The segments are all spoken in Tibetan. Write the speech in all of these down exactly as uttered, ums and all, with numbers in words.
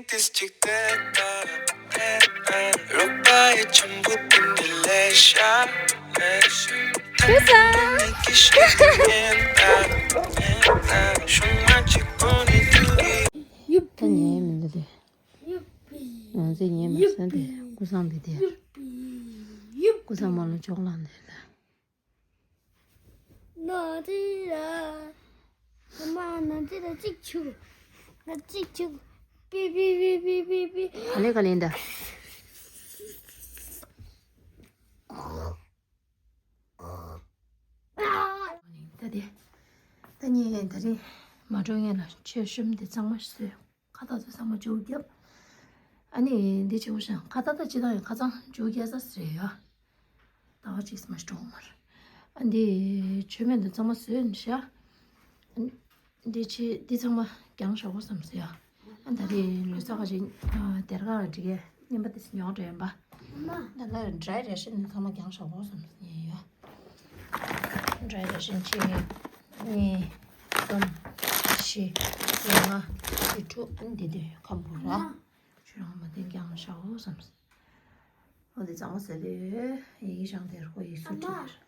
ཏིས་ཅིག་ཏེ་ཏ་ཏེ་ཏ། རོགས་པ་ཡི་ཆེན་པོ་དེ་འདྲ་ལས་ཤ་ལས་ཤ། ཁྱོད་ས། ཁྱོད་ཀྱི་ཤ་དེ་ཉན་ཏ་ཉན་ཏ། ཤུ་མ་གཅིག་པོ་ནི་དུ་གི། ད་ཉན་མི་འདུག་དེ། ང་ཚོས་ཉན་མ་སོང་དེ། ཀུ་སང་དེ་དེ། ཀུ་སང་མ་ལོ་ཅོག་ལངས་དེ་ལ། ནོ་ཙི་ར། ཨ་མ་ནོ་ཙི་ར་གཅིག་ཆུ། ང་གཅིག་ཆུ། པི་པི་པི་པི་པི་པི། ག་ལེ་ག་ལེ་འདྲ། ད་དེ། ད་ངས་ད་རིང་མ་འགྲོ་ངེས་ལ་ཆོས་ཤོམ་དེ་གཙང་མ་བཟོས། ཁ་བཏགས་ཚོ་ཚང་མ་མཇུག་བརྒྱབ། ཨ་ནི་འདི་བྱེད་དགོས་ཤག་ཁ་བཏགས་ད་ཅི་ལྟར་ཡང་ཁ་ཚང་མཇུག་རྒྱག་ས་རེད་ཡ། ཟླ་བ་གཅིག་ཙམ་མ་འགྲོ་མར། ཨ་འདི་མཆོད་མེ་འདི་ཚང་མ་བཟོས་ནས་ཤག་འདི་ཆེ་འདི་ཚང་མ་རྒྱང་བཞག་གོ་བསམ་སོང་ཡ། ཨ་ད་རེས་ལོ་གསར་ཁ་ཅིག་སྡེར་ཁ་ལ་འགྲིག་གི་སྙན་པ་དེ་ཉོག་འདྲ་ཡིན་པ། ད་ལ་འདྲ་རེ་ཞིག་འདི་ཚང་མ་རྒྱང་བཞག་གོ་བསམ་སོང་ཡ། འདྲ་རེ་ཞིག་གཅིག་གཉིས་གསུམ་བཞི་བཅོ་ལྔ་བཅུ་དྲུག་ཨ་འདི་དུས་ཁམ་བུ་ར། ཁྱོད་རང་མ་བསྟན་ཀྱང་ཤའོ་བསམ། འོ་དེ་གཙང་མ་ཟེར་ལེ་ཡི་གེ་བཞག་དེར་ཁོ་ཡིག་གཟུགས་བྲིས་དེར་ཨ།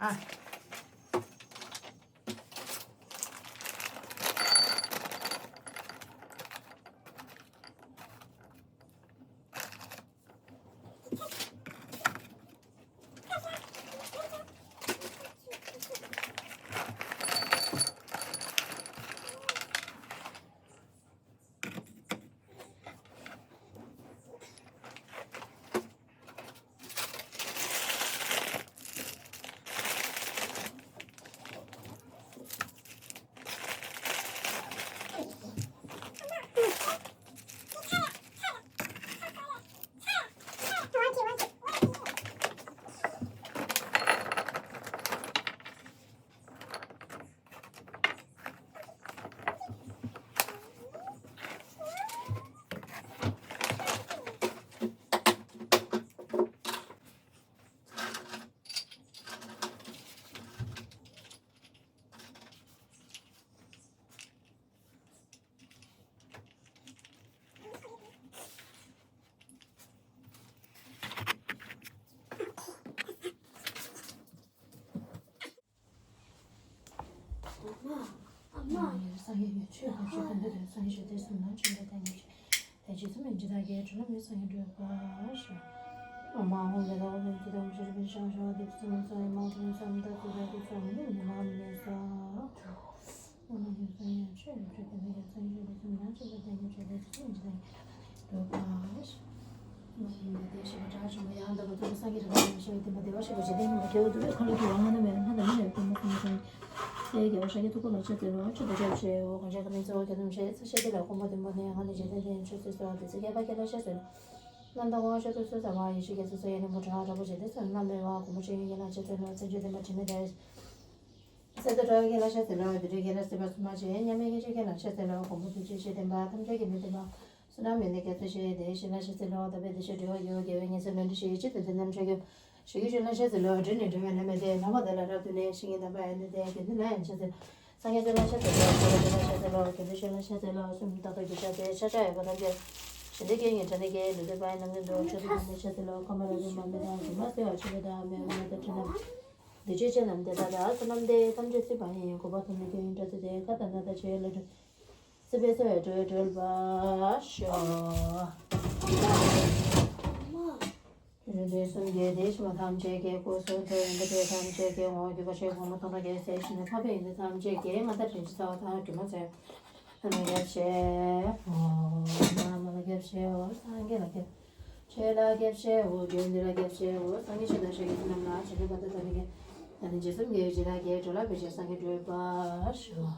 སངས་རྒྱས་ཀྱི་ཆོས་དང་ཆོས་དང་འདི་དང་སངས་རྒྱས་ཆོས་དེ་གསུམ་ན་ཆོས་འདི་དང་ཉེར་ཆོས་དེ་རྗེ་བཙུན་མི་འཇིགས་བདག་གིས་གྲོལ་ལམ་ཡོད་སངས་རྒྱས་འགྲུབ་པར་ཤོག་ཨོཾ་ཨཱཿཧཱུྃ་ལས་ད་ཨོ་ལན་ཏི་དམ་ཤྲཱི་པཎ་ཤྲཱི་ཤྭ་དེ་ཚུ་མ་ཚོ་ཨེ་མ་ཐུན་སམ་ད་ཚུ་ད་དུ་ཚོ་མི་ནི་མ་མི་ནས་སོ། ཨོཾ་ཨཱཿཧཱུྃ་སངས་རྒྱས་ཆོས་ཀྱི་ཆོས་ཀྱི་འདི་ཀྱང་སངས་རྒྱས་ཆོས་དེ་གསུམ་ན་ཆོས་དང་ཉེར་ཆོས་དེ་རྗེ་བཙུན་མི་འཇིགས་བདག་གིས་གྲོལ་ལམ་ཡོད་སངས་རྒྱས་འགྲུབ་པར་ཤོག་ཨོཾ་ཨཱཿཧཱུྃ་བཛྲ་ཤྲཱི་པ་ཏྲ་ཤྲཱི་པ་ཡང་དག་པར་རྫོགས་པའི་སངས་རྒྱས་རིག་པ་ཡེ་ཤེས་ཀྱི་བདེན་པ་བདེ་བར་གཤེགས་པ་འཇིག་རྟེན་མཉན་པ་རྒྱལ་བ་ཐུབ་པའི་མཁའ་འགྲོ་མ་ཡི་དབང་ལྔ་ན་མེད་པའི་ལྷ་དང་མི་ཡི་དབང་པོ་ཀུན་ཏུ་སངས་རྒྱས་རྒྱལ་བ་ཤཱཀྱ་ཐུབ་པ་ལ་ཕྱག་འཚལ་ལོ། ཆོས་དང་ཆོས་ཀྱི་ཕྱོགས་ཀྱི་གང་ཞིག་གི་ནི་གཙོ་བོ་རྒྱལ་ཐམས་ཅད་ས་གཞི་འདི་ལ་གོམ་པ་མདུན་བསྐྱོད་ནས་ང་ནི་འཇིག་རྟེན་འདིའི་ཆོས་སྲིད་གསོལ་བ་འདེབས་སོ། མཁས་པ་མཁས་བླ་ཞལ་གསོལ། རྣམ་དག་ངོ་བོ་ཤིན་ཏུ་གསལ་བ་ཡེ་ཤེས་ཀྱི་ཚོགས་བསགས་ཡེ་ནས་འབུམ་ཕྲག་དྲུག་པོ་ཞིག་དེ་ཚུ་རྣམ་སྨིན་པ་གོང་མ་སྤྱོད་ཡུལ་ཡན་ལག་ཕྱག་འཚལ་ལོ། བརྩོན་འགྲུས་ལྡན་པ་དྲི་མེད་ལྡན། སེམས་རྟོག་བྲལ་བའི་ཡན་ལག་ཕྱག་འཚལ་ལོ། བདེ་འགྲོའི་ཡན་ལག་སྲིད་པ་སྲུང་མ་ཆེ། མཉམ་མེད་ཡེ་ཤེས་ཡན་ལག་ཕྱག་འཚལ་ལོ། གོང་བུ་ཐུགས་རྗེ་ཆེ་ལྡན་པ་ཐམས་ཅད་ཀྱི་མི་མཐུན་པ་བསོད་ནམས་མེད་ནས་དགེ་ཚུལ་ཆེ། བདེ་གཤེགས་ལ་ཕྱག་འཚལ་ལོ། དམ་པའི་བདེ་གཤེགས་འགྲོ་བ་ཡི་དགེ་བའི་ཉེས་སེལ་ལས་འདྲེན་བྱེད་ཡེ་ཤེས་དོན་དམ་ཆོས་སྐྱོང་། ཞིང་གི་ཆོས་ལ་ཕྱག་འཚལ་ལོ། སྒྲིབ་ནས་འགྲོ་བའི་ལམ་མེ་དེ། ནམ་མཁའ་དེ་ལ་རབ་ཏུ་གནས། ཞིང་གི་དམ་པ་ཨ་ནུ་དེ། དགེ་འདུན་ལ་ཡང་ཕྱག་འཚལ། སངས་རྒྱས་ཆོས་ལ་ཕྱག་འཚལ་ལོ། འཁོར་བའི་སྡེ་ལ་ཕྱག་འཚལ་ལོ། དགེ་འདུན་ཆོས་ལ་ཕྱག་འཚལ་ལོ། སུམ་རྟག་ཏུ་གྱུར་ཤ་ཚེ་ཤ་ཁྲག་ཡོད་པ་ཐམས་ཅད། ཞིང་འདི་སྐྱེ་ངེས་དགྲ་འདི་སྐྱེ་ལུས་འདི་པ་ཡི་ནམ་རྒྱུན་དུ། ཆོས་དང་ལྡན་པའི་ཕྱག་འཚལ་ལོ། ཁམས་པ་རབ་ཏུ་མ་སྨིན་དང་། སྒྱུ་མ་བསིལ་བ་ཆུ་བུར་དང་མེ་འོབས་མེ་དང་དྲི་མནམ། བདུད་ཀྱི་རྐྱེན་རྣམས་དེ་དག་དང་། བསོད་ནམས་དེ་ཐམས་ཅད་གཟིགས་པ་ཡི། གུས་པ་དང་ལྷན་ཅིག་སྐྱོང་བའི་སྐྱབས་སུ་མཆི། བཀའ་དང་ན་ད་ཆོས་ལ་སྒྲུབ། སྲིད་པའི་འཚོ་བའི་འགྲོས་གྲོལ་བར་ཤོག་རིགས་གསུམ་གྱི་དེ་ཞི་བ་ཐམས་ཅད་ཀྱི་སྐུ་གསུང་ཐུགས་ཡོན་ཏན་ཐམས་ཅད་ཀྱི་ངོ་བོ་བརྒྱུད་པ་ཆོས་ཕུང་པོ་སྟོང་ཕྲག་བརྒྱད་ཟད་ཞི་གནས་འཕགས་པའི་ཡོན་ཏན་ཐམས་ཅད་ཀྱི་མངའ་བདག་དྲིན་ཅན་རྩ་བ་དང་སྒྱུ་མ་མཚན་ལ་སྐྱབས་ཞུ། ཨོཾ་ཨཱཿཧཱུྃ། ཨོཾ་ཨཱཿཧཱུྃ། སངས་རྒྱས་ལ་སྐྱབས། ཆོས་ལ་སྐྱབས་ཞུ། དགེ་འདུན་ལ་སྐྱབས་ཞུ། སངས་རྒྱས་ཆོས་དང་ཆོས་ཀྱི་ཕྱོགས་རྣམས་ལ་ཕྱིན་དྲུག་པ་དང་ཐ་མལ་གྱི་ལས་ཅན་སེམས་ཅན་ཡོངས་ཀྱི་བདག་གིས་གྲོལ་ལམ་སྤེལ་ཕྱིར་སངས་རྒྱས་འགྲུབ་པར་ཤོག་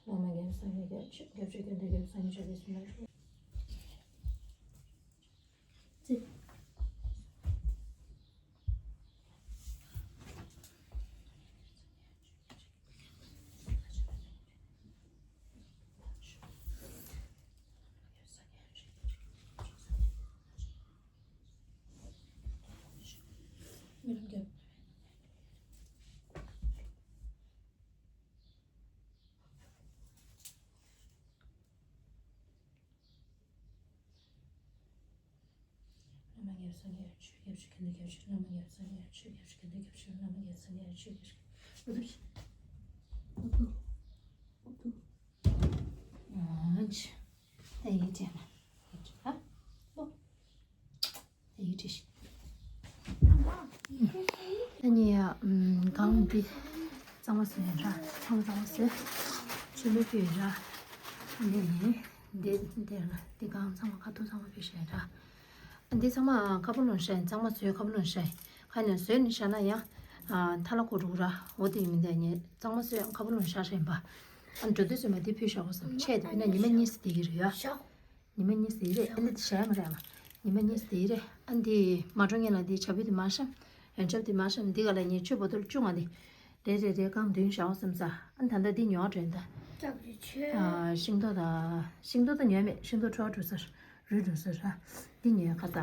བླ་མ་རྒྱལ་སངས་རྒྱས་རྒྱལ་སྐྱབས་མཆོག་ཀུན་འདུས་རྒྱལ་སངས་རྒྱས་ཆོས་དེ་གསུམ་ལ་ཞུགས། ཨ་ནི་ཡ་ཨམ་གང་འདི་གཙང་མ་བཟོས་ཡོད་ར། ཚང་མ་གཙང་མ་བཟོས། ཆུ་ལུད་ཕུལ་ཡོད་ར། ཨ་ནི་འདི་འདི་ལ་འདི་གང་ཚང་མ་ཁ་ཐུག་ཚང་མ་ཕུལ་བཞག་ཡོད་ར། ཨ་འདི་ཚང་མ་ཁ་བུ་ལོན་ཤ་ཡིན། གཙང་མ་བཟོས་ཁ་བུ་ལོན་ཤ་ཡིན། ཁ་ནས་བཟོས་ནས་བཞག་ན་ཡང་ཨ་ཐ་ལ་ཁོ་འགྲོ་ར། འོ་དེ་མི་འདི་ནི་གཙང་མ་བཟོས་ཁ་བུ་ལོན་ཤ་ཤ་ཡིན་པ། ཨ་འགྲོ་དུས་ཚོད་མ་འདི་ཕུལ་བཞག་གོ་བསམ། ཆེད་དུ་ཕུལ་ན་ཉི་མ་གཉིས་སུ་བསྡད་ཀྱི་རེད་ཡ། ཉི་མ་གཉིས་ཟེར་རེད། ཨ་ནི་དེ་བྱ་ཡ་མ་རེད་ཨ་མ། ཉི་མ་གཉིས་ཟེར་རེད། ཨ་འདི་མ་འགྲོ་ངེས་ལ་འདི་བྱ་ཕོད་དེ་མ་བཤམས། ཡོན་ཆབ་དེ་མ་བཤམས། འདི་ག་ལ་ངས་ཆུ་བོ་ཏོལ་བཅུ་ང་དེ། རེ་རེ་རེ་རྐང་བདུན་བཞག་བསམ་ས། ཨ་ད་ལྟ་འདི་ཉོ་བ་དྲན་ད། ཨ་ཤིང་ཏོག་དང་། ཤིང་ཏོག་ད་ཉོས་མེད། ཤིང་ཏོག་འཕྲོ་བ་འགྲོ་སར། རུལ་འགྲོ་སར་ར། འདི་ཉོས་ཁ་ས།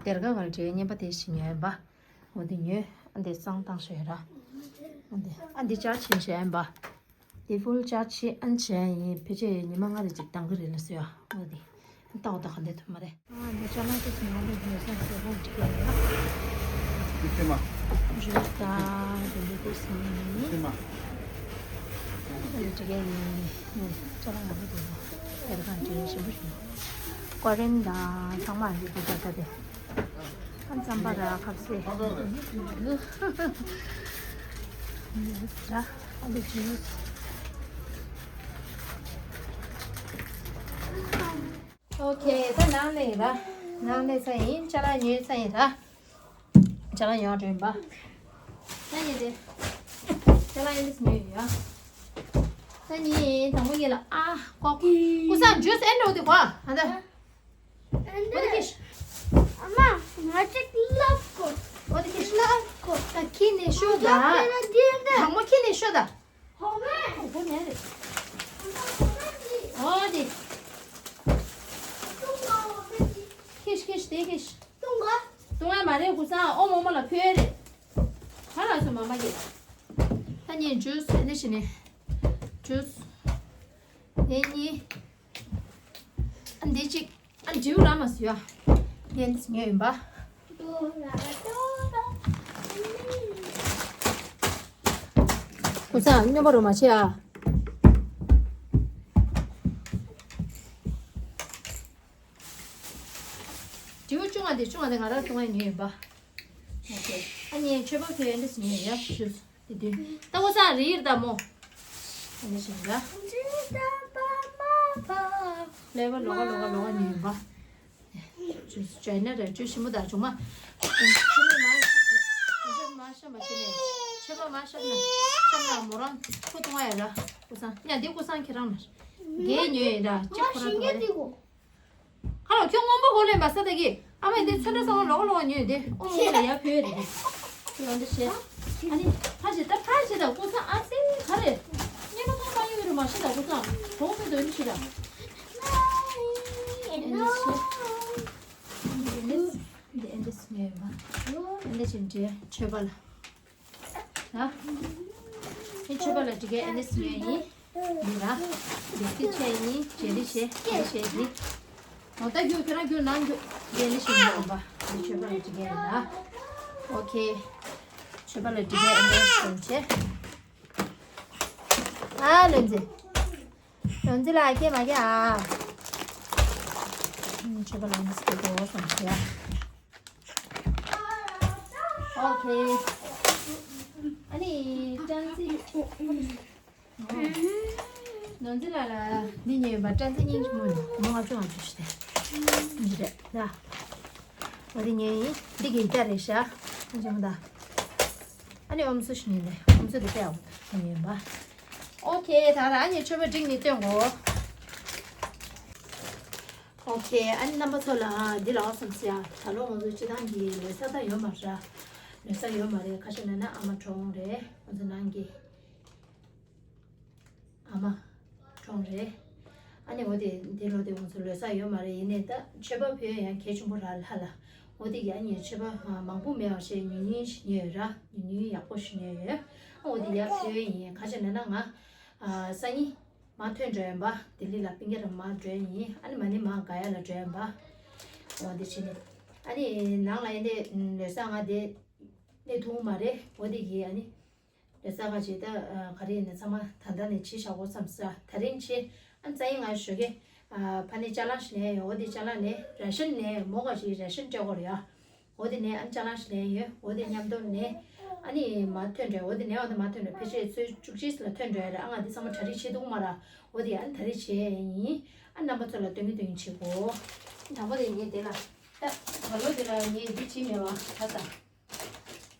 སྡེར་ཁ་ག་ལ་བྲེལ་བའི་རྔན་པ་དེ་ཞིག་ཉོས་ཡིན་པ། འོ་འདི་ཉོས། ཨ་འདི་བསང་བཏང་ཤོད་ཡོད་ར། ཨ་འདི་ཨ་འདི་ཅར་ཕྱིན་ཤོད་ཡིན་པ། དེ་ཕུལ་ཅར་ཕྱིན་ཨན་བྱས་ཡིན། ཕལ་ཆེར་ཉི་མ་ལྔ་རེ་ཅིག་འདང་གི་རེད་ལ་ཟེར་ཡ། འོ་དེ་ལྟ་འོ་ད་ག་འདྲ་ཐུབ་མ་རེད། ཨ་འདི་ཅ་ལག་དེ་ཚོ་ང་ལ་ཉོས་ས་ཟེར་བ་འགྲིག་གི་རེད་ཡ། དེ་ཕྱེ་མ། ཇུས་དང་དེ་འདྲ་དེ་ཚོ་ཡིན། ཕྱེ་མ། ཨ་འདི་འགྲིག་གི་རེད། ཅ་ལག་ང་ལ་དེ་ཚོ་དེར་གང་འགྲིག་ཞིམ་པོ་ཞིག་ཀོ་རིན་དང་ཚང་མ་འདི་དེ་ད་ད་དེ། ཨ་རྩམ་པ་ར་ཁབ་སེ། ར་ཨ་ལུ་ཅུས། ཨོ་ཁེ། ད་ནང་ལས་ར། ནང་ལས་ས་ཡིན། ཅ་ལག་ཉོས་ས་ཡིན་ར། ཅ་ལག་ཉོ་འགྲོ་ཡིན་པ། ད་ཡིན་རེད། ཅ་ལག་ཡིན་རེད་ཉོས་ཡོད་ཡ། ད་ནི་དང་པོ་ཡིན་ལ། ཨ་ཀོ་ཀོ་ས་ཇུས་ཨེ་འགྲོ་དེ་གོ་ཨ་ད། འོ་དེ་ཁྱེར། ཨ་མ། ང་ཅིག་ལབ་དགོས། འོ་དེ་ཁྱེར། ལབ་དགོས། ད་ཁྱེར་ནས་ཤོག་ད། དང་པོ་ཁྱེར་ནས་ཤོག་ད། འོ་མ། འོ་དེ་མེད་རེད། འོ་དེ། ཁྱེར་ཁྱེར་དེ་ཁྱེར། བཏུང་ག་བཏུང་ཡ་མ་རེད། ཀུ་སང་ཨོ་མོ་མོ་ལ་ཕུལ་རེད། ག་ལ་སོ་མ་མ་གི། ད་ངས་ཇུས་ཨ་ནི་བྱས་ནས། ཇུས། ཨེ་ནི། ཨ་འདི་གཅིག་ཨ་འདིའུ་ར་མ་སུ་ཡ། ངས་ཉོས་ཡིན་པ། ཀུ་སང་སྨྱོན་པ་རུ་མ་བྱེད་ཨ། འདིའུ་ཆུང་བ་འདི་ཆུང་བ་འདི་ང་རང་བཏུང་བ་ཉོས་ཡིན་པ། ཨོ་ཁེ། ཨ་ནི་མཆོད་པ་ཁྱོད་ཨེ་འདྲ་ཞིག་ཉོས་ཡ་ཞུ། དེ་དུས་ལྟ་བུ་ས་རིལ་ད་མོ། ཨེ་འདྲ་ཞིག་ར། ལེ་བ་ལོ་ག་ལོ་ག་ལོ་ག་ཉོས་ཡིན་པ། ཇོ་ན་ར་ཇོ་ཞིམ་པོ་ད་ཇོ་མ། ཆུ་མ་མ་ཤམ་པ་ཅི་ནས་ཆུ་མ་མ་ཤམ་ན་ཤམ་ན་མོ་རང་ཁུ་གཏོང་བ་ཡ་ར། ཀུ་སང་ཡ་འདི་ཀུ་སང་ཁྱེད་རང་ལ་རྒྱས་ཉོས་ཡིན་ར། ཅི་ཁོ་རང་གཏོང་བ་རེད། ཁ་ལོ་ཁྱོད་སྔོན་པོ་གོ་ལེན་པ་ས་ད་གི་ཨ་མས་འདི་ཚོན་ཁྲ་ཚང་མ་ལོག་ལོག་ཉོས་འདི་ཨོ་མོ་ལ་ཡ་ཕུལ་རེད། ཡོང་འདི་བྱས། ཨ་ནི་ཕར་བྱེད་ད་ཕར་བྱེད་ད་ཀུ་སང་ཨ་ཙི་ག་རེད། སྙེ་མ་ཐོག་མ་ཡོད་རེད་མ་བྱེད་ད་ཀུ་སང་གོང་ཚོད་དོན་འདི་བྱེད་ད། ཨ་ནི་བྱས། འདི་ཨེ་འདི་སྨྱོས་ཡོད་མ། ཨེ་འདི་བྱས་འདྲེ་མཆོད་པ་ལ། ད། ཨེ་མཆོད་པ་ལ་འདི་གའི་ཨེ་འདི་སྨྱོས་ཡིན། འདི་ལ། འདི་སྐྱིད་ཆ་ཡིན། འདི་བྱས་འདི་བྱས་འདི་བྱས་འདི། འོ་ད་རྒྱུ་ཁྱོད་རང་རྒྱུ་ནང་རྒྱུ། འདི་ཨེ་འདི་ཞིག་ཡོད་པ། འདི་མཆོད་པ་ལ་འདི་གའི་ལ། ཨོ་ཁེ། མཆོད་པ་ལ་འདི་གའི་ཨེ་འདི་སྨྱོས་བྱས། ཨ་ལོན་ཛི། ལོན་ཛི་ལ་སྐྱེ་མ་སྐྱེ་ཨ། ཨུམ། ཆོས་པ་ལོན་ཛི་སྐྱེ་དགོས་བསམ་ཤེས་ཨ། ཨོ་ཁེ། ཨ་ནི་ཀྲན་ཙི། ལོན་ཛི་ལ་ལ་འདི་ཉོས་ཡིན་པ། ཀྲན་ཙི་སྙིང་རྗེ་མོ་ནི་མོ་ང་ཅུང་ང་ཅུང་ཞིག་སྟེ། འདི་རེད་ད། འོ་དེ་ཉོས་ཡིན། འདི་གི་ཡི་ད་རེད་ཤག་ཨ་ཅེ་མོ་ད། ཨ་ནི་ཨོམ་སུ་ཞིག་ཉོས་ནས་ཨོམ་སུ་དེ་སྟེ་ཨོ་ཉོས་ཡིན་པ། ཨོ་ཁེ། ད་ར་ཨ་ནི་མཆོད་པ་བསྒྲིགས་ནས་སྟོན་གོ། ཨོ་ཁེ། ཨ་ནི་རྣམ་པ་ཚོ་ལ་འདི་ལ་ཨོ་སམ་སི་ཡ། ད་ལོ་ང་ཚོ་སྤྱི་བཏང་གི་ལོ་གསར་ད་ཡོད་མ་ར། ལོ་གསར་ཡོད་མ་རེད། ཁ་ཤས་ལ་ན་ཨ་མ་གྲོངས་རེད། ང་ཚོ་ནང་གི་ཨ་མ་གྲོངས་རེད། ཨ་ནི་འོ་དེ་འདི་ལོ་དེ་ང་ཚོ་ལོ་གསར་ཡོད་མ་རེད། ཡིན་ནའི་ད་མཆོད་པ་ཕུལ་ཡང་གལ་ཆེན་པོ་ར་ལ་ལ། འོ་དེ་ཡ་ནི་མཆོད་པ་མང་པོ་མེད་པ་བྱས་ཉུང་ཉུང་ཞིག་ཉོས་ཡོད་ར། ཉུང་ཉུང་ཡག་པོ་ཞིག་ཉོས་ཡོད། འོ་དེ་ཡ་ཕུལ་ཡིན། ཁ་ཤས་ལ་ན་ང་ཨ་སང་ཉིན་མ་ཐོན་འགྲོ་ཡིན་པ། ལྡི་ལི་ལ་པིང་ཀེ་ར་མ་འགྲོ་ཡིན། ཨ་ནི་མ་ནི་མ་ག་ཡ་ལ་འགྲོ་ཡིན་པ། འོ་དེ་བྱས་ནས། ཨ་ནི་ནང་ལ་ཡིན་ཏེ་ལོ་གསར་ང་དེ་སླེབས་ཐུབ་མ་རེད། འོ་དེ་གི་ཨ་ནི་ལོ་གསར་ཁ་ཅིག་ད་ག་རེ་ཡིན་ན་ཚང་མ་ད་ལྟ་ནས་བྱེད་བཞག་གོ་བསམ་ས། ད་རིང་བྱེད། ཨ་ནི་རྩ་ཡིན་ང་ཞོགས་ཀས་ཕ་ནས་ཅ་ལག་ཞིག་ལེན་ཡོད། འོ་དེ་ཅ་ལག་ནས་ར་ཤན་ནས་མོ་ག་ཞིག་ར་ཤན་སྤྲད་གོ་རེད་ཡ། འོ་དེ་ནས་ཨ་ནི་ཅ་ལག་ཞིག་ལེན་ཡོད། འོ་དེ་མཉམ་དུ་ནས་ཨ་ནི་མ་ཐོན་འགྲོ། འོ་དེ་ནས་འོ་དེ་མ་ཐོན་འགྲོ། ཕལ་ཆེར་ཚོད་བཅུ་གཅིག་ལ་ཐོན་འགྲོ་ཡ་རེད། ཨ་ང་འདི་ཚང་མ་གྲ་སྒྲིག་བྱེད་ཐུབ་མ་ར། འོ་དེ་ཨ་ནི་ད་རེས་བྱས་ཡིན། ཨ་རྣམ་པ་ཚོ་ལ་སྟོན་གི་སྟོན་གི་བྱེད་གོ། དང་པོ་དེ་ངས་དེ་ལ་ད་ད་ལོ་དེ་ལ་ངས་འདི་བྱེད་མེད་བ་ད་ད།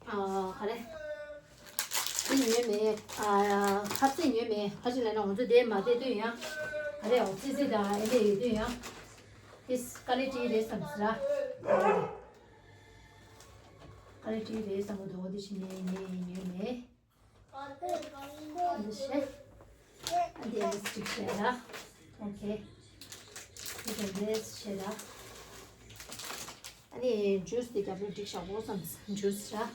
ཨ་ག་རེ། འདི་ཉོས་མེད། ཨ་ཁ་ཟས་ཉོས་མེད། ཁ་ཅིག་ལས་ན་ང་ཚོ་དེ་མ་བསྡད་དུས་ཡང་ག་རེ་ཨོ་ཙི་ཙི་དང་ཨེ་འདྲ་ཡོད་དུས་ཡང་། ཨིས་ཀ་ལི་ཊི་རེད་བསམ་ཟེར་ར། ཀ་ལི་ཊི་རེད་བསམ་གི་འདུག་འོ་དེ་བྱས་ནས་ངས་ཉོས་མེད། འདི་བྱས། ཨ་འདི་ཨེ་འདྲ་ཅིག་བྱས་ར། ཨོ་ཁེ། འདི་དང་འདི་བྱས་ར། ཨ་ནི་ཇུས་དེ་རྒྱབ་ལོགས་སྒྲིག་བཞག་གོ་བསམ། ཇུས་ར།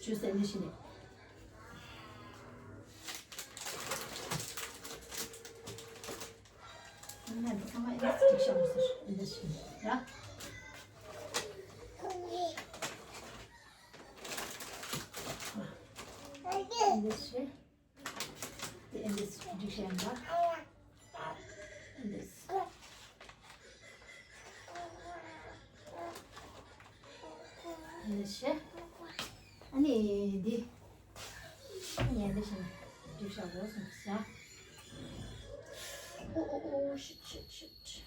ཇུས་ཨེ་འདྲ་བྱས་ནས། ང་འདི་ཚང་མ་ཨེ་འདྲ་ཅིག་བྱས་འོང་ཟེར། ཨེ་འདྲ་བྱས་ནས་ར། ཨེ་འདྲ་བྱས། དེ་ཨེ་འདྲ་སྒྲིག་བྱས་ཡིན་པ། ཨེ་འདྲ། ཨེ་འདྲ་བྱས། ཨ་ནི་འདི། ཨ་ནི་ཨེ་འདྲ་བྱས་ནས་སྒྲིག་བྱ་དགོས་སོང་ཟེར། ཨོ་ཨོ་ཨོ། ཤིཊ་ཤིཊ་ཤིཊ།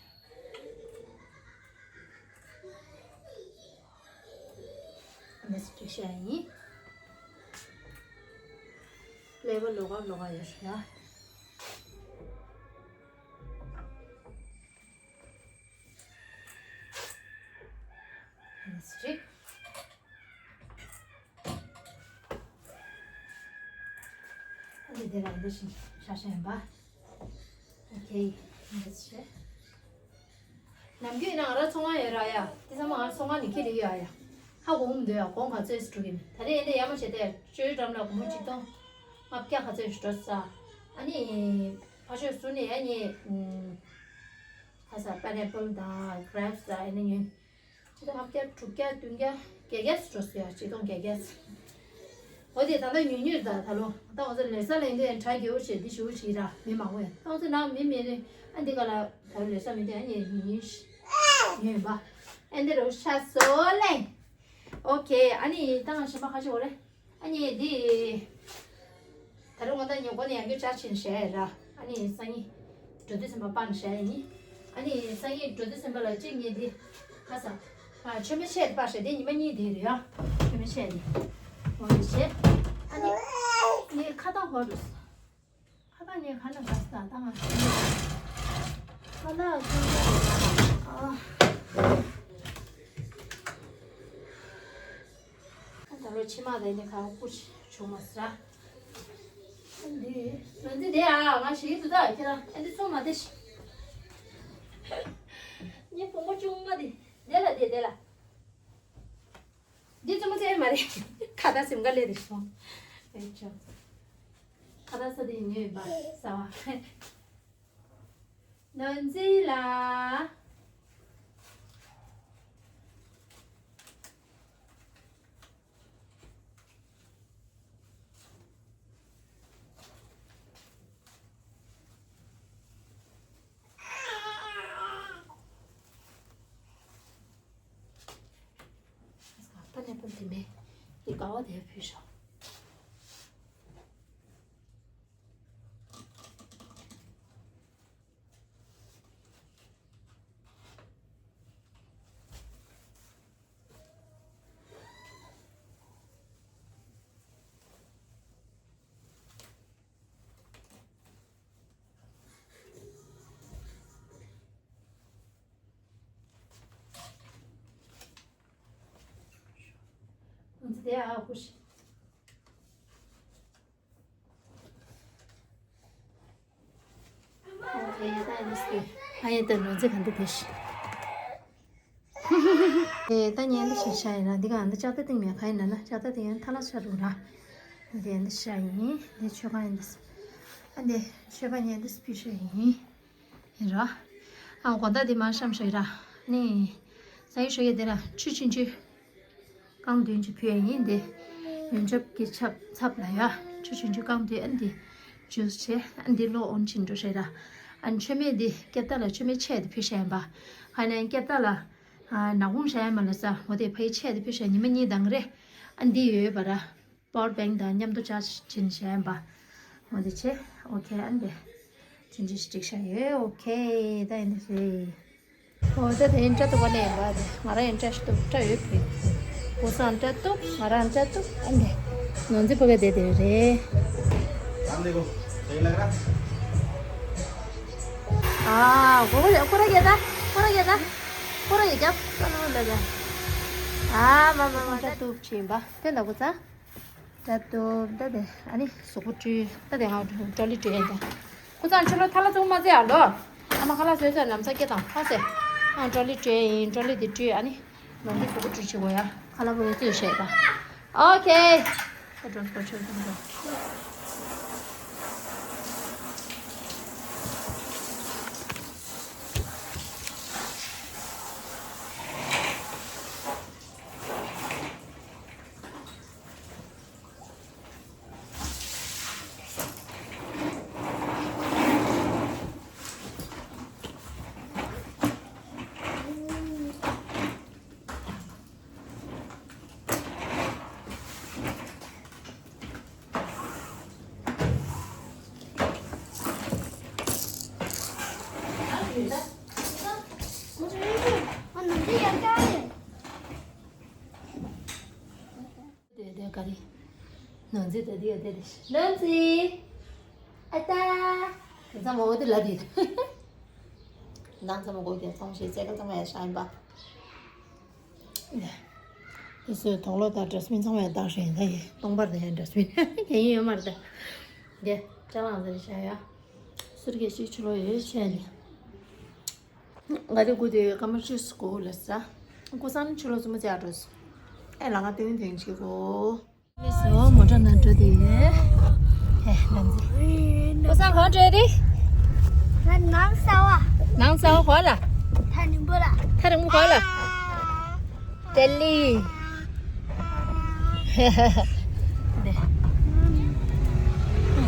ཨ་ནི་སྒྲིག་བྱས་ཡིན། ཀླད་པ་ལོག་ག་ལོག་ག་ཡོད་རེད་ཡ། ཨ་ནི་སྒྲིག་ཨ་ནི་དེ་ལ་འདི་བཞིན་ཤ་ཤ་ཡིན་པ། ཨོ་ཁེ། འདི་བྱས། ནམ་རྒྱུན་ཡིན་ན་ང་རང་ཚོང་ཁང་ཡོད་ར་ཡ། དེ་ཚང་མ་ང་ཚོང་ཁང་ནས་འཁྱེར་ཡོད་ཡ། ཧ་གོ་གི་མི་འདུག་ཡ། གོང་ག་ཚོད་སུ་འགྲོ་གི་མིན། ད་རེས་ཨེ་འདྲ་ཡ་མ་བྱས་ཏེ་ཅོའི་འགྲམ་ལ་སྒོར་མོ་ཆིག་སྟོང་ལྔ་བརྒྱ་ག་ཚོད་ཞིག་འགྲོ་ས། ཨ་ནི་ཕར་ཕྱོགས་ཟུར་ནས་ཡ་ངས་ཁ་ས་པའི་ནེ་པལ་དང་གྷི་རེབ་སི་དང་ཨེ་འདྲ་ཉོས། ཆིག་སྟོང་ལྔ་བརྒྱ་དྲུག་བརྒྱ་བདུན་བརྒྱ་བརྒྱད་བརྒྱ་ཙམ་འགྲོ་སྲིད་ཡ། ཆིག་སྟོང་བརྒྱད་བརྒྱ་ཙམ། འོ་དེ་ད་ལྟ་ཉུང་ཉུང་རེད། ད་ད་ལོ་ད་ང་ཚོ་ལེ་ས་ལེན་དུས་དྲ་རྒྱས་པོ་བྱས་འདི་ཞུ་བོ་ཞིག་ར་མི་མང་པོ་ཡོད། ད་ང་ཚོ་ནང་མི་མེད་རེད། ཨ་འདི་ག་ལ་ད་ལོ་ལེ་ས་མི་འདུག་ཨ་ནི་ཉུང་ཉུང་ཞིག་ཉོས་ཡིན་པ། ཨ་འདི་རུ་ཤ་སོ་ལེ། ཨོ་ཁེ། ཨ་ནི་ད་ང་གཞན་པ་ཁ་ཤས་འོ་རེད། ཨ་ནི་འདི། ད་རུང་ང་ད་ཉོ་གོ་ནས་ཡང་རྒྱུ་ཅར་ཕྱིན་བྱས་ར། ཨ་ནི་སང་ཉིན་འགྲོ་དུས་ཙམ་པ་སྤར་ནས་བྱས་ཡིན། ཨ་ནི་སང་ཉིན་འགྲོ་དུས་ཙམ་པ་ལ་གཅིག་ངས་འདི་ཁ་ས། ཨ་མཆོད་མེ་ཆད་སྤར་བྱས་དེ་ཉི་མ་གཉིས་དེ་རེད་ཡ། མཆོད་མེ་ཆད་ནི། འོ་དེ་བྱས། ཨ་ནི་ངས་ཁ་བཏགས་ཧོ་རུ། ཁ་བཏགས་ངས་ཁ་ན་ག་ས་ད་ང་ཁ་ན་ཁ་ན་ཨ། ད་ལོ་ཕྱི་མ་རེད་ནི་ཁ་ཀུ་ཅི་བྱུང་མ་ཟ། འདི་ལོ་འདི་དེ་ཨ་ང་ཞིག་ཏུ་ད་ཁྱེད་རང་ཨ་འདི་ཚོང་མ་དེ་ཤི། ངའི་བུ་མོ་ཆུང་མ་དེ་དེ་ལ་དེ་དེ་ལ། འདི་ཚོ་མ་ཚད་མ་རེད། ཁ་ད་སེམས་ཁ་ལས་རེད་སོང་། ཨེ་ཆོ། ཁ་ད་ས་དེ་ཉོས་པ་ཟ་བ། ནོར་འཛིན་ལགས། ད་ནས་ཕུལ་དེ་མེད། འདི་དགའ་བ་དེ་ཕུལ་ཤོག་ང་ཚོ་དེ་ཨ་ཁུ་ཤི། ཨ་ཡེ་ད་ནི་སི་ཨ་ཡེ་ད་ནོར་འཛིན་ག་འདི་དེ་ཤི། ཨེ་ད་ཉན་འདི་ཤི་ཤ་ཡིན་ན་འདི་ག་འདི་ལྕགས་རྟ་སྟེང་མེད་ག་ཡིན་ན་ན་ལྕགས་རྟ་སྟེང་ཡང་ཐ་ལ་ཆ་རུ་ར། འདི་འདི་ཤ་ཡིན། འདི་ཆོས་ག་ཡིན་འདི། ཨ་འདི་ཆོས་ག་ཉན་འདི་སྤི་ཤ་ཡིན། ཡིན་ར། ཨ་གོ་ད་འདི་མ་ཤམ་ཤ་ཡིན་ར། ནི། ས་ ད་ཡིན་ཤོ་ཡ་དེ་ལ་ཆུ་ཆུང་ཆུང་རྐང་བདུན་གྱི་ཕུལ་ཡ་ཡིན་ཏེ། ཡོན་ཆབ་ཀྱི་ཆབ་ཚབ་ལ་ཡ། ཆུ་ཆུང་ཆུང་རྐང་བདུན། ཨ་འདི་ཇུས་བྱས། ཨ་འདི་གློ་འོན་ཆིན་འགྲོ་ཤེས་ར། ཨ་མཆོད་མེ་འདི་སྐྱབས་རྟགས་ལ་མཆོད་མེ་ཆེ་དེ་ཕུལ་ཤེས་ཡིན་པ། ཧ་ནས་སྐྱབས་རྟགས་ལ་ཨ་ནག་བུང་བྱ་ཡ་མ་ལ་ས་འོ་དེ་ཕ་ཡི་ཆེ་དེ་ཕུལ་ཤེས་ཉི་མ་གཉིས་དང་རེ། ཨ་འདི་ཡོད་པ་ར། པ་ཝར་བེང་དང་མཉམ་དུ་ཆར་ཇི་བྱིན་བྱ་ཡིན་པ། འོ་དེ་ཆེ། ཨོ་ཁེ། ཨ་འདི་ཇི་འཇི་ཞིག་བྱ་ཡོད། ཨོ་ཁེ། ད་ཡིན་ནི་རེད། ཨོ་ད་དེ་ཡིན་འདྲ་ཐུག་པ་ལས་ཡིན་པ། དེ་ང་རང་ཡིན་འདྲ་ཞིག་འདུག་འདྲ་ཡོད་པས། བུ་སང་འདྲ་འདུག་ང་རང་འདྲ་འདུག་ཨ་ནི་ནོར་འཛིན་ཕ་གི་དེ་དེ་རེད། ཨ་གོ་གོ་ཡ་ཁོ་ར་གེ་ད། ཁོ་ར་གེ་ད། ཁོ་ར་གེ་རྒྱབ་ས་ནོ་ལ་ད། ཨ་མ་མ་མ་འདྲ་འདུག་ཕྱིན་པ་དེ་ན་གོ་ཚ། ད་དུ་ད་དེ་ཨ་ནི་གཟུགས་པོ་བཀྲུས། ད་དེ་ཧང་ཀྲོ་ལི་བཀྲུས་ཡིན་ད། ཁོ་ཚང་ཆུ་ལོ་ཐ་ལ་ཚོང་མ་ཚེ་ཨ་ལོ། ཨ་མ་ཁ་ལག་བཟོས་ཚོད་ལམ་ས་སྐྱེ་དང་ཧ་སེ། ཨང་ཀྲོ་ལི་བཀྲུས་ཡིན། ཀྲོ་ལི་དེ་བཀྲུས། ཨ་ནི་ལོང་དེ་གཟུགས་པོ་བཀྲུས་བྱེད་དགོས་ཡ། ཁ་ལག་པོ་ཡོད་ཚོད་བཤད་ད། ཨོ་ཁེ། ད་ཀྲོ་ཀྲོ་ཆོས་ཚོང་ཚོང་། དེ་དེ་ག་རེ། ནོར་འཛིན་དེ་དེ་དེ་དེ་ནོར་འཛིན། ཨ་ཏ། དེ་ཚང་མ་འོ་དེ་ལ་དེ། ནང་ཚང་མ་གོ་གེ་ཚང་ཞེས་ཚེ་ག་ཚང་མ་ཡ་ཤ་ཡིན་པ། དེ་སོའི་དོག་ལོ་དང་ཌ་སི་བིན་ཚང་མ་ཡ་བཏང་ཤེས་ཡིན་ད་ཡེ། སྟོང་པར་དང་ཡ་ཌ་སི་བིན་གན་ཡིན་ཡོད་མ་རེད་ད། དེ་ཅ་ལང་ཟེར་ཤ་ཡ། སུར་གེ་ཤི་ཆུ་ལོ་ཡོད་ཆེ་ནི། ང་དེ་སྐུ་དེ་ཀ་མ་ཆུ་སྐུ་ལ་ས། སྐུ་སང་ཆུ་ལོ་སུ་མ་ཅག་འགྲོ་སོ། ཨེ་ལ་ང་དེང་དེང་ཆི་གོ། སོ་མོ་ཊ་ནང་འགྲོ་དེ་ཡོད། ཨེ་ལམ་ཟེ། སྐུ་སང་གང་འགྲོ་དེ། ང་ནང་ས་བ། ནང་ས་བ་གོ་ལ། ཐ་ནིང་པོ་ལ། ཐ་རིང་མོ་གོ་ལ། ཏེ་ལི། དེ།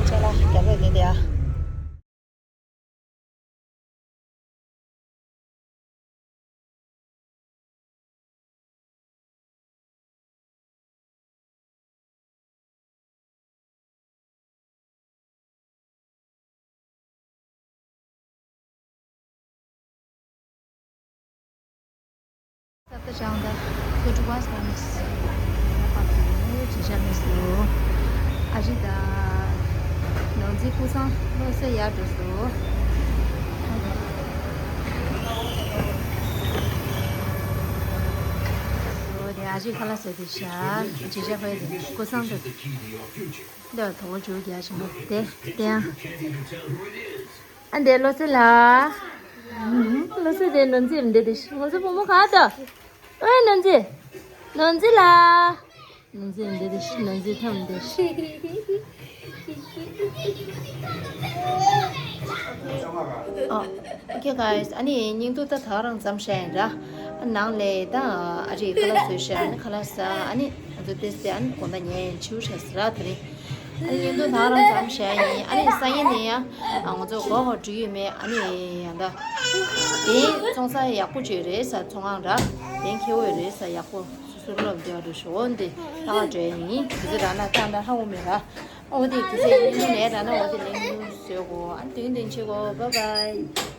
ཅ་ལག་རྒྱབ་ལོག་དེ་དེ་ཨ། ས་ཏ་ཅང་ད་ཁོ་ཀྲུ་བ་སི་ལ་མི་སི་ཡ་པ་ཏུ་ཅི་ཞག་མི་སུ། ཨ་ཞི་ད་ནང་རྩིས་ཁུ་སང་ལོ་སེ་ཡར་འགྲོ་སོ། དེ་ཨ་ཞི་ཁ་ལག་ཟ་དེ་ཤ་ཅི་ཞག་པའི་དེ་ཁུ་སང་དུ། འདི་བ་དོ་བ་ཇོ་རྒྱ་ཞིག་མ་དེ་དེ་ཡང་། ཨ་འདི་ལོ་སེ་ལ། ལོ་སེ་དེ་ནོར་འཛིན་འདི་དེ་ང་ཚོ་བུ་མོ་ག་ད། ཨོའི་ནོར་འཛིན། ནོར་འཛིན་ལ། ནོར་འཛིན་འདི་དེ་ནོར་འཛིན་ཐམ་འདི། ཨོ། Okay guys, ཨ་ནི་སྙིང་སྡུག་ད་ད་རང་ཙམ་བཤད་ཡིན་ར། ཨ་ནང་ལས་ད་ཨ་རི་ཁ་ལག་བཟོས་བཤད། ཨ་ནི་ཁ་ལག་ཟ། ཨ་ནི་ང་ཚོ་ཏེས་ཏེ་ཨ་ནི་དགོང་དག་ཉལ་འཆིའུ་བྱས་ཟེར་ར་དེ་རིང་། ཨ་ནི་སྙིང་སྡུག་ད་རང་ཙམ་བཤད་ཡིན། ཨ་ནི་སང་ཉིན་ནས་ཡང་ང་ཚོ་སྒོ་ཧོ་འགྲུལ་ཡོད་མེད། ཨ་ནི་ཡང་ད་དེ་བཙོང་ས་ཡག་པོ་ཅིག་རེད་ས། ཚོང་ཁང་ར་དེ་ཁེ་བོ་རེད་ས། ཡག་པོ་སུ་སུ་ལོབ་དེ་བ་འགྲོ་ཞོ་འདི་ལྷག་འགྲོ་ཡིན། དེ་ཚོ་ར་ན་ཏང་ད་ཧ་གོ་མེད་ར། ཨོ་དེ་དེ་ཚོ་ཡིན་ནས་ར་ན་ཨོ་དེ་ལེན་ཡུལ་བཟོས་གོ། ཨ་ནི་དེ་དེ་ཆེ་གོ། Bye bye.